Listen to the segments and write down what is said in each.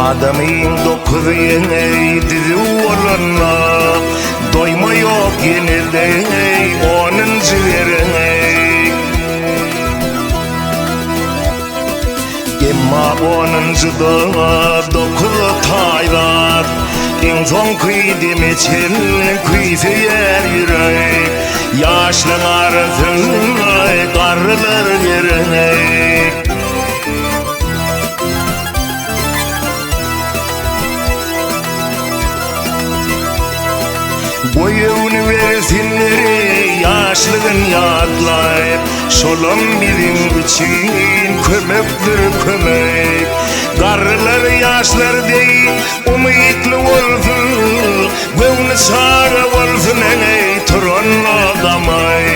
Adamyň dokuzy ýeňeý düzüw bolanda, Doýma ýok ýene-de onunjy gerek. Emma onunjyda dokuza taý zat, Iň soňky deme çenli küýseýär ýürek. Ýaşlaň arasynda garrylar gerek. Goýuny bersinler ýaşlygyn ýatlaýyp, Şolam biziň üçin kömekdir kömek. Garrylar ýaşlar deý umytly bolsun, Göwni çaga bolsun eý turan adamay.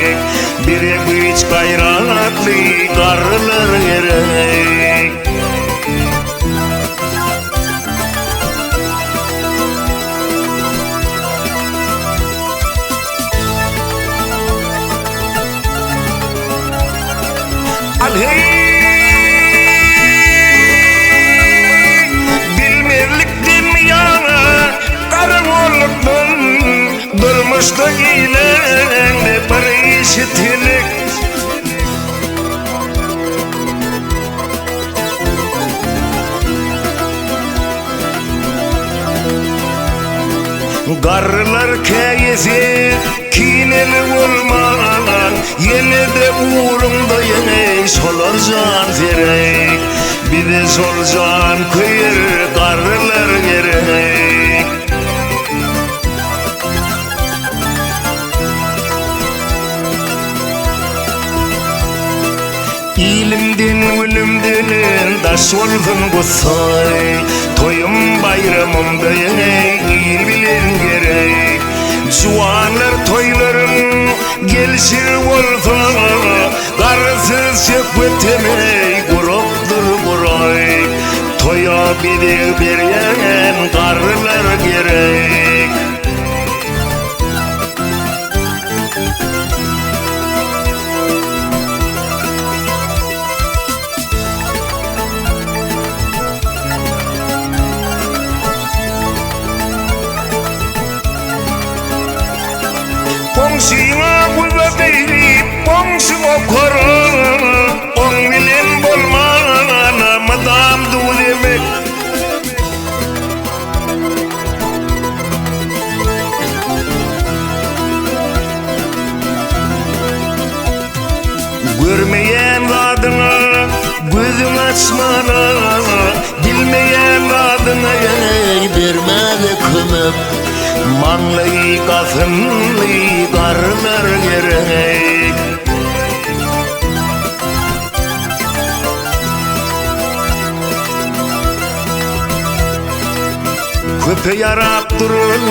Bize güýç gaýratly garrylar gerek. Al hey! Bilmezlikden ýaňa garagollukdan durmuşda ileňde bir işi telek. Garrylar käýese kineli bolman, Ýene-de ugruňda ýene şolar jan gerek. Bize şol jan köýer garrylar gerek. Ilimden günümden daş bolsun gussaý, Toýum baýramymda ýene il bilen gerek. Juwanlar toýlaryň gelşigi bolsa, Garrysyz söhbetem eý gurakdyr guraý. Toýa bezeg berýän garrylar gerek. Goňşyňa guza diýip, goňşy okara, Oň bilen bolmana mydam duz yemek. Görmeýän zadyňa gözüň açmana, Bilmeýän zadyňa eý bermäge kömek. Maňlaýy gasynly garlar gerek. Köpe ýarap duran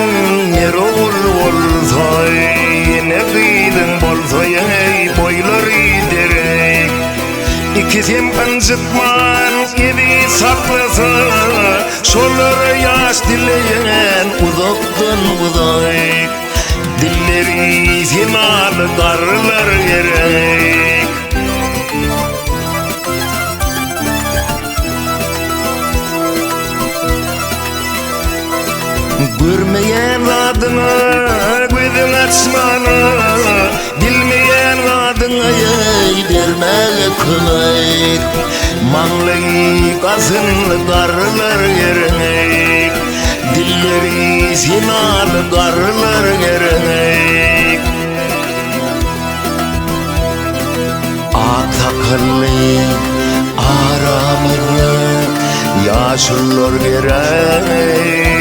ner ogul bolsa, Ene gyzyň bolsa eý boýlary derek. Ikisem ynjytman eziz saklasa, Şolara ýaş dileýän uzakdan uzak. Dilleri senaly garrylar gerek. Görmeýän zadyňa gözüň açmana, Bilmeýän zadyňa eý bermäge kömek. Maňlaýy gasynly garrylar gerek, Dilleri senaly garrylar gerek. Ak sakally aramyzda ýaşulular gerek.